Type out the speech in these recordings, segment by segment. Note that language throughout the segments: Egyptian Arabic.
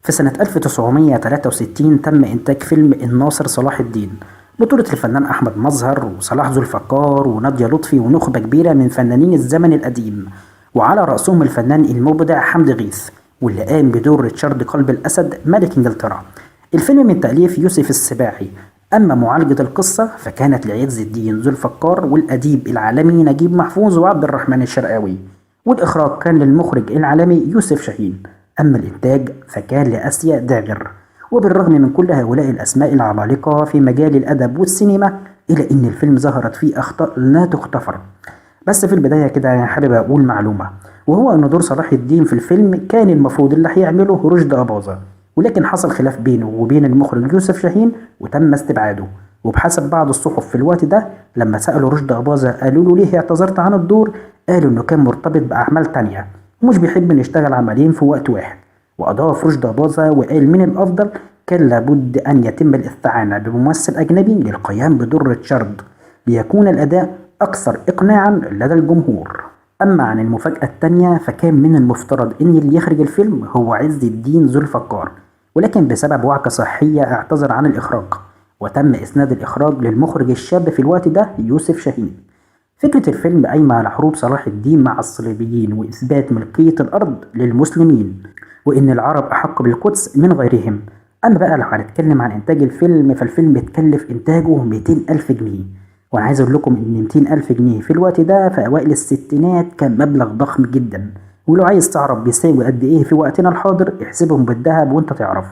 في سنة 1963 تم إنتاج فيلم الناصر صلاح الدين بطولة الفنان أحمد مظهر وصلاح ذو الفقار ونادية لطفي ونخبة كبيرة من فنانين الزمن القديم، وعلى رأسهم الفنان المبدع حمدي غيث واللي قام بدور ريتشارد قلب الأسد ملك إنجلترا. الفيلم من تأليف يوسف السباعي. أما معالجة القصة فكانت لعز الدين ذو الفقار والأديب العالمي نجيب محفوظ وعبد الرحمن الشرقاوي، والإخراج كان للمخرج العالمي يوسف شاهين. أما الإنتاج فكان لآسيا داغر. وبالرغم من كل هؤلاء الأسماء العمالقة في مجال الأدب والسينما، إلا إن الفيلم ظهرت فيه أخطاء لا تغتفر. بس في البداية كده أنا حابب أقول معلومة، وهو أن دور صلاح الدين في الفيلم كان المفروض اللي هيعمله رشدي أباظة، ولكن حصل خلاف بينه وبين المخرج يوسف شاهين وتم استبعاده. وبحسب بعض الصحف في الوقت ده لما سألوا رشدي أباظة قالوا له ليه اعتذرت عن الدور، قالوا إنه كان مرتبط بأعمال تانية ومش بيحب إنه يشتغل عملين في وقت واحد. وأضاف رشدي أباظة وقال من الأفضل كان لابد أن يتم الاستعانة بممثل أجنبي للقيام بدور ريتشارد ليكون الأداء أكثر إقناعا لدى الجمهور. أما عن المفاجأة التانية فكان من المفترض إن اللي يخرج الفيلم هو عز الدين ذو الفقار، ولكن بسبب وعكة صحية اعتذر عن الإخراج، وتم إسناد الإخراج للمخرج الشاب في الوقت ده يوسف شاهين. فكرة الفيلم قايمة على حروب صلاح الدين مع الصليبيين وإثبات ملكية الأرض للمسلمين، وإن العرب أحق بالقدس من غيرهم. أما بقى لو هنتكلم عن إنتاج الفيلم فالفيلم اتكلف إنتاجه 200 ألف جنيه، وأنا عايز أقول لكم إن 200 ألف جنيه في الوقت ده في أوائل الستينات كان مبلغ ضخم جدا، ولو عايز تعرف بيساوي قد إيه في وقتنا الحاضر احسبهم بالذهب وأنت تعرف.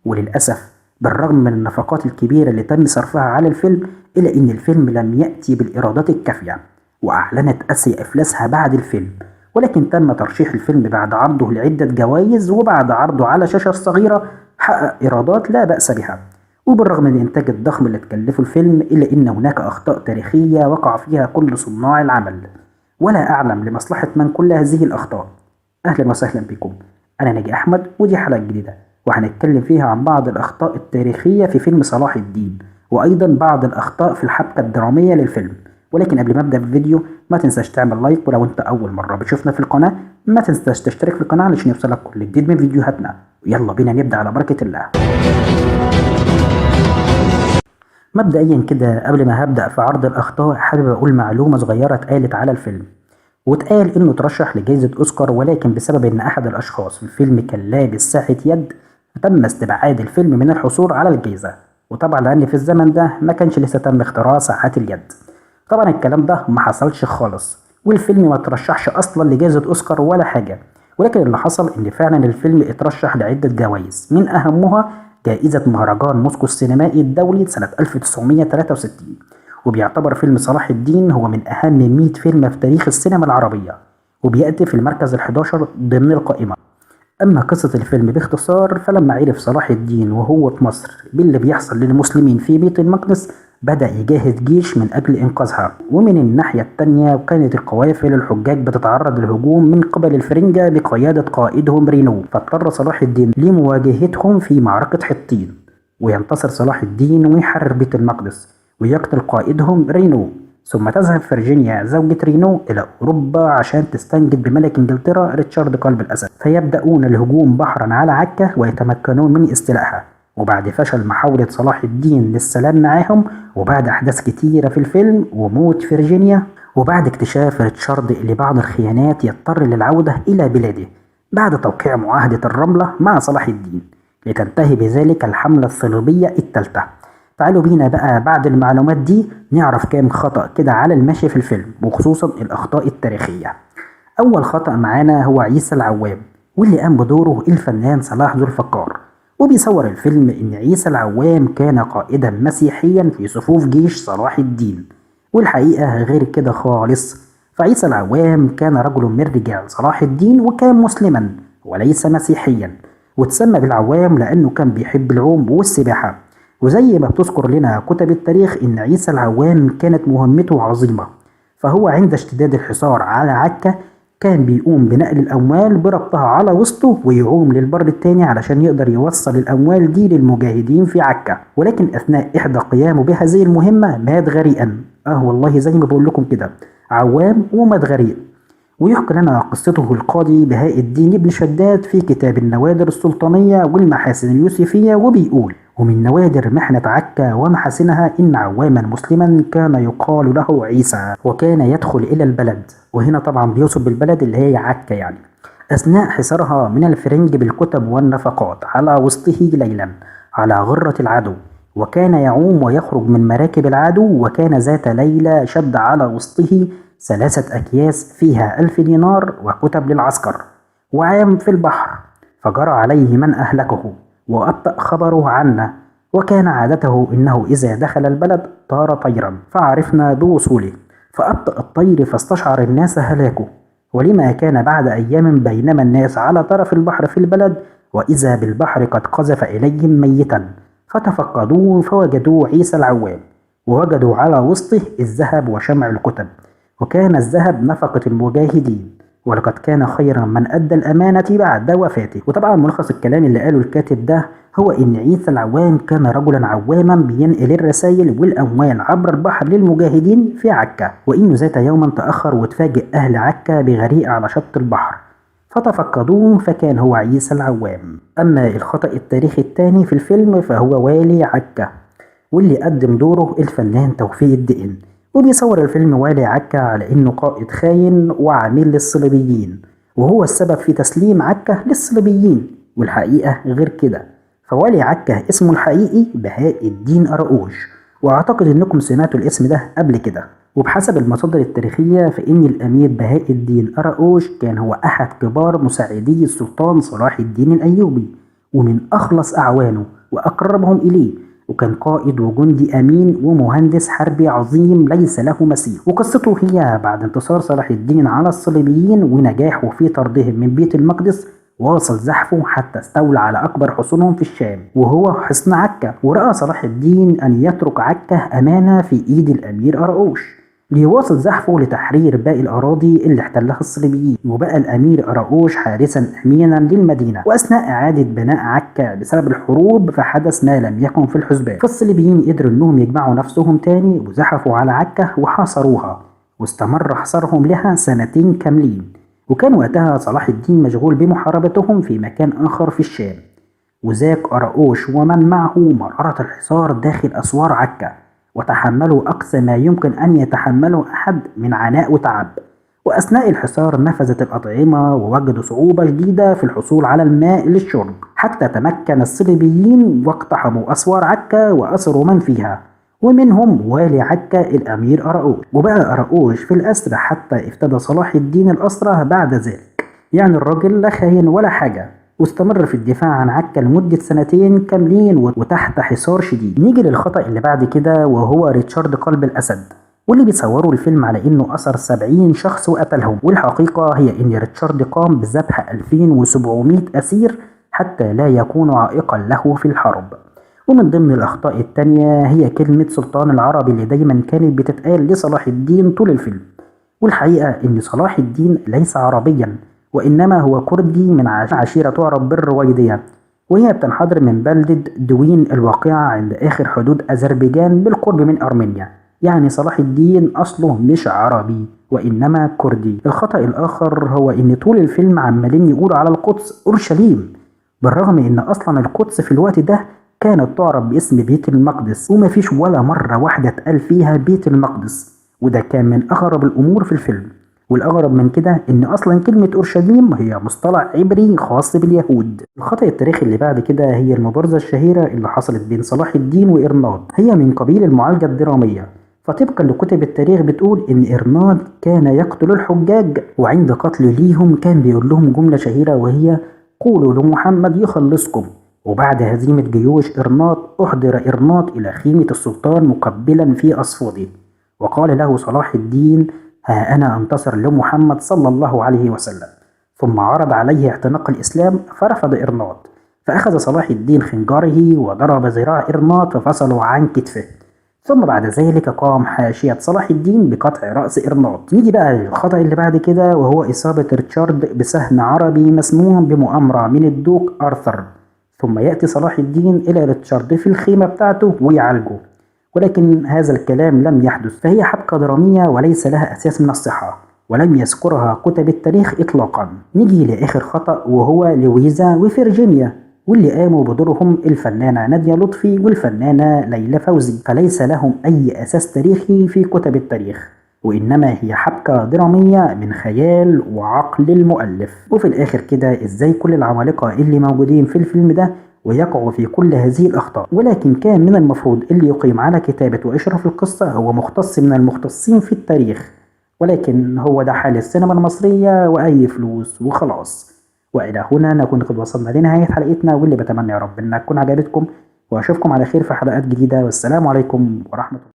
وللأسف بالرغم من النفقات الكبيرة اللي تم صرفها على الفيلم، إلا إن الفيلم لم يأتي بالإيرادات الكافية، وأعلنت آسيا إفلاسها بعد الفيلم. ولكن تم ترشيح الفيلم بعد عرضه لعدة جوائز، وبعد عرضه على شاشة صغيرة حقق إيرادات لا بأس بها. وبالرغم من الإنتاج الضخم اللي تكلفه الفيلم، إلا إن هناك أخطاء تاريخية وقع فيها كل صناع العمل، ولا أعلم لمصلحة من كل هذه الأخطاء. أهلا وسهلا بكم، أنا ناجي أحمد، ودي حلقة جديدة وهنتكلم فيها عن بعض الأخطاء التاريخية في فيلم صلاح الدين، وأيضا بعض الأخطاء في الحبكة الدرامية للفيلم. ولكن قبل ما أبدأ الفيديو ما تنساش تعمل like، ولو أنت أول مرة بتشوفنا في القناة ما تنساش تشترك في القناة علشان يوصلك كل جديد من فيديوهاتنا. ويلا بينا نبدأ على بركة الله. مبدئيا كده قبل ما هبدأ في عرض الأخطاء حابب أقول معلومة صغيرة اتقالت على الفيلم، واتقال إنه ترشح لجائزة أوسكار، ولكن بسبب إن أحد الأشخاص في الفيلم كان لابس ساعة يد فتم استبعاد الفيلم من الحصول على الجائزة. وطبعا لأن في الزمن ده ما كانش لسه تم اختراع ساعات اليد. طبعا الكلام ده ما حصلش خالص، والفيلم ما ترشحش أصلا لجائزة أوسكار ولا حاجة. ولكن اللي حصل إن فعلا الفيلم اترشح لعدة جوائز، من أهمها جائزة مهرجان موسكو السينمائي الدولي سنة 1963. وبيعتبر فيلم صلاح الدين هو من أهم 100 فيلم في تاريخ السينما العربية، وبيأتي في المركز ال11 ضمن القائمة. أما قصة الفيلم باختصار، فلما عرف صلاح الدين وهو في مصر باللي بيحصل للمسلمين في بيت المقدس بدأ يجهز جيش من أجل إنقاذها. ومن الناحية التانية كانت القوافل الحجاج بتتعرض للهجوم من قبل الفرنجة بقيادة قائدهم رينو، فاضطر صلاح الدين لمواجهتهم في معركة حطين. وينتصر صلاح الدين ويحرر بيت المقدس ويقتل قائدهم رينو. ثم تذهب فرجينيا زوجة رينو إلى أوروبا عشان تستنجد بملك إنجلترا ريتشارد قلب الأسد، فيبدأون الهجوم بحرا على عكا ويتمكنون من استيلائها. وبعد فشل محاولة صلاح الدين للسلام معاهم، وبعد أحداث كتيرة في الفيلم وموت فرجينيا، وبعد اكتشاف ريتشارد لبعض الخيانات يضطر للعودة إلى بلاده بعد توقيع معاهدة الرملة مع صلاح الدين، لتنتهي بذلك الحملة الصليبية الثالثة. تعالوا بينا بقى بعد المعلومات دي نعرف كام خطأ كده على الماشي في الفيلم، وخصوصا الأخطاء التاريخية. أول خطأ معانا هو عيسى العوام، واللي قام بدوره الفنان صلاح ذو الفقار. وبيصور الفيلم إن عيسى العوام كان قائدا مسيحيا في صفوف جيش صلاح الدين، والحقيقة غير كده خالص. فعيسى العوام كان رجل من رجال صلاح الدين وكان مسلما وليس مسيحيا، وتسمى بالعوام لأنه كان بيحب العوم والسباحة. وزي ما بتذكر لنا كتب التاريخ إن عيسى العوام كانت مهمته عظيمة، فهو عند اشتداد الحصار على عكا كان بيقوم بنقل الأموال بربطها على وسطه ويعوم للبر التاني علشان يقدر يوصل الأموال دي للمجاهدين في عكا. ولكن أثناء إحدى قيامه بهذه المهمة مات غريقا. والله زي ما بقول لكم كده، عوام ومات غريق. ويحكي لنا قصته القاضي بهاء الدين ابن شداد في كتاب النوادر السلطانية والمحاسن اليوسفية، وبيقول: ومن نوادر محنة عكا ومحاسنها إن عواما مسلما كان يقال له عيسى، وكان يدخل إلى البلد، وهنا طبعا بيوصف بالبلد اللي هي عكا يعني، أثناء حصارها من الفرنج بالكتب والنفقات على وسطه ليلا على غرة العدو، وكان يعوم ويخرج من مراكب العدو، وكان ذات ليلة شد على وسطه 3 أكياس فيها 1000 دينار وكتب للعسكر، وعام في البحر، فجرى عليه من أهلكه وأبطأ خبره عنا، وكان عادته إنه إذا دخل البلد طار طيرا فعرفنا بوصوله، فأبطأ الطير فاستشعر الناس هلاكه. ولما كان بعد أيام بينما الناس على طرف البحر في البلد، وإذا بالبحر قد قذف إليهم ميتا، فتفقدوه فوجدوه عيسى العوام، ووجدوا على وسطه الذهب وشمع الكتب، وكان الذهب نفقة المجاهدين، ولقد كان خيرا من أدى الأمانة بعد وفاته. وطبعا ملخص الكلام اللي قاله الكاتب ده هو إن عيسى العوام كان رجلا عواما بينقل الرسائل والأموال عبر البحر للمجاهدين في عكا، وإنه ذات يوم تأخر وتفاجئ أهل عكا بغريق على شط البحر فتفقدوه فكان هو عيسى العوام. أما الخطأ التاريخي الثاني في الفيلم فهو والي عكا، واللي قدم دوره الفنان توفيق الدقن، وبيصور الفيلم والي عكا على إنه قائد خاين وعميل للصليبيين، وهو السبب في تسليم عكا للصليبيين، والحقيقة غير كده. فوالي عكا اسمه الحقيقي بهاء الدين أراؤوش، وأعتقد إنكم سمعتوا الاسم ده قبل كده. وبحسب المصادر التاريخية فإن الأمير بهاء الدين أراؤوش كان هو أحد كبار مساعدي السلطان صلاح الدين الأيوبي، ومن أخلص أعوانه وأقربهم إليه، وكان قائد وجندي أمين ومهندس حربي عظيم ليس له مثيل. وقصته هي بعد انتصار صلاح الدين على الصليبيين ونجاحه في طردهم من بيت المقدس، واصل زحفه حتى استولى على أكبر حصونهم في الشام وهو حصن عكا. ورأى صلاح الدين أن يترك عكا أمانة في إيد الأمير أراؤوش ليواصل زحفه لتحرير باقي الأراضي اللي احتلها الصليبيين، وبقى الأمير أراؤوش حارسا أمينا للمدينة. وأثناء إعادة بناء عكا بسبب الحروب فحدث ما لم يكن في الحسبان، فالصليبيين قدروا أنهم يجمعوا نفسهم تاني وزحفوا على عكا وحاصروها، واستمر حصارهم لها 2 كاملين. وكان وقتها صلاح الدين مشغول بمحاربتهم في مكان آخر في الشام، وذاق أراؤوش ومن معه مرارة الحصار داخل أسوار عكا، وتحملوا أقصى ما يمكن أن يتحمله أحد من عناء وتعب. وأثناء الحصار نفذت الأطعمة ووجدوا صعوبة شديدة في الحصول على الماء للشرب، حتى تمكن الصليبيين واقتحموا أسوار عكا وأسروا من فيها، ومنهم والي عكا الأمير أراؤوش. وبقى أراؤوش في الأسر حتى افتدى صلاح الدين الأسرة بعد ذلك. يعني الراجل لا خاين ولا حاجة، واستمر في الدفاع عن عكا لمدة 2 كاملين وتحت حصار شديد. نيجي للخطأ اللي بعد كده وهو ريتشارد قلب الأسد، واللي بيصوروا الفيلم على إنه أسر 70 شخص وقتلهم، والحقيقة هي إن ريتشارد قام بذبح 2700 أسير حتى لا يكون عائقا له في الحرب. ومن ضمن الأخطاء التانية هي كلمة سلطان العرب اللي دايما كانت بتتقال لصلاح الدين طول الفيلم، والحقيقة إن صلاح الدين ليس عربيا، وإنما هو كردي من عشيرة تعرف بالرويدية، وهي بتنحدر من بلدة دوين الواقعة عند آخر حدود أذربيجان بالقرب من أرمينيا. يعني صلاح الدين أصله مش عربي وإنما كردي. الخطأ الآخر هو إن طول الفيلم عمالين يقولوا على القدس أورشليم، بالرغم إن أصلا القدس في الوقت ده كانت تعرف باسم بيت المقدس، ومفيش ولا مرة واحدة اتقال فيها بيت المقدس، وده كان من أغرب الأمور في الفيلم. والأغرب من كده إن أصلا كلمة أورشليم هي مصطلح عبري خاص باليهود. الخطأ التاريخي اللي بعد كده هي المبارزة الشهيرة اللي حصلت بين صلاح الدين وإرناط، هي من قبيل المعالجة الدرامية. فطبقا لكتب التاريخ بتقول إن إرناط كان يقتل الحجاج، وعند قتله ليهم كان بيقول لهم جملة شهيرة وهي قولوا لمحمد يخلصكم. وبعد هزيمة جيوش إرناط أحضر إرناط إلى خيمة السلطان مقبلا في أصفاده، وقال له صلاح الدين ها أنا أنتصر لمحمد صلى الله عليه وسلم، ثم عرض عليه اعتناق الإسلام فرفض إرناط، فأخذ صلاح الدين خنجره وضرب ذراع إرناط ففصله عن كتفه، ثم بعد ذلك قام حاشية صلاح الدين بقطع رأس إرناط. نيجي بقى للخطأ اللي بعد كده وهو إصابة ريتشارد بسهم عربي مسموم بمؤامرة من الدوق أرثر، ثم يأتي صلاح الدين إلى ريتشارد في الخيمة بتاعته ويعالجه، ولكن هذا الكلام لم يحدث، فهي حبكة درامية وليس لها أساس من الصحة. ولم يذكرها كتب التاريخ إطلاقا. نيجي لآخر خطأ وهو لويزا وفرجينيا، واللي قاموا بدورهم الفنانة نادية لطفي والفنانة ليلى فوزي، فليس لهم أي أساس تاريخي في كتب التاريخ، وإنما هي حبكة درامية من خيال وعقل المؤلف. وفي الآخر كده إزاي كل العمالقة اللي موجودين في الفيلم ده ويقعوا في كل هذه الأخطاء؟ ولكن كان من المفروض اللي يقيم على كتابة وإشراف القصة هو مختص من المختصين في التاريخ، ولكن هو ده حال السينما المصرية وأي فلوس وخلاص. وإلى هنا نكون قد وصلنا لنهاية حلقتنا، واللي بتمنى يا رب إنها تكون عجبتكم، وأشوفكم على خير في حلقات جديدة، والسلام عليكم ورحمة الله.